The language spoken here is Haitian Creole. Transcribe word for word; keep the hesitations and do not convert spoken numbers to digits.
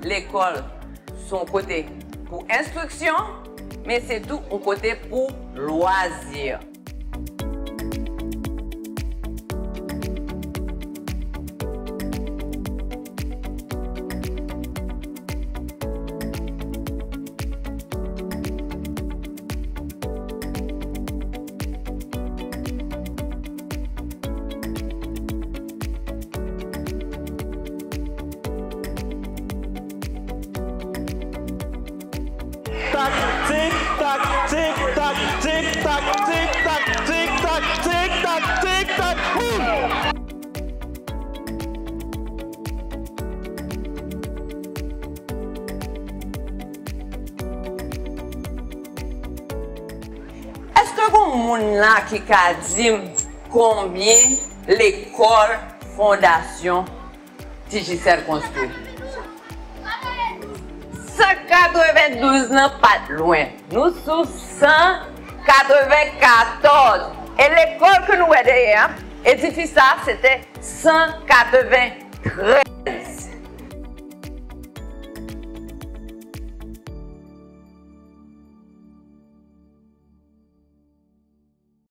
lekòl se yon kote pou enstriksyon, men se tou yon kote pou lwazi. Tak, tik, tak, tik, tak, tik, tak, tik, tak, tik, tak, tik, tak, tik, tak, boum! Èske gon moun la ki ka di m konbyen lekòl fondasyon Tijisèl konstwi? San katrevendouz lan pa t lwen. Nou sou san katrevenkatòz. E lekòl ke nou wè dèyè a, edifis sa a, se te san katreventrèz.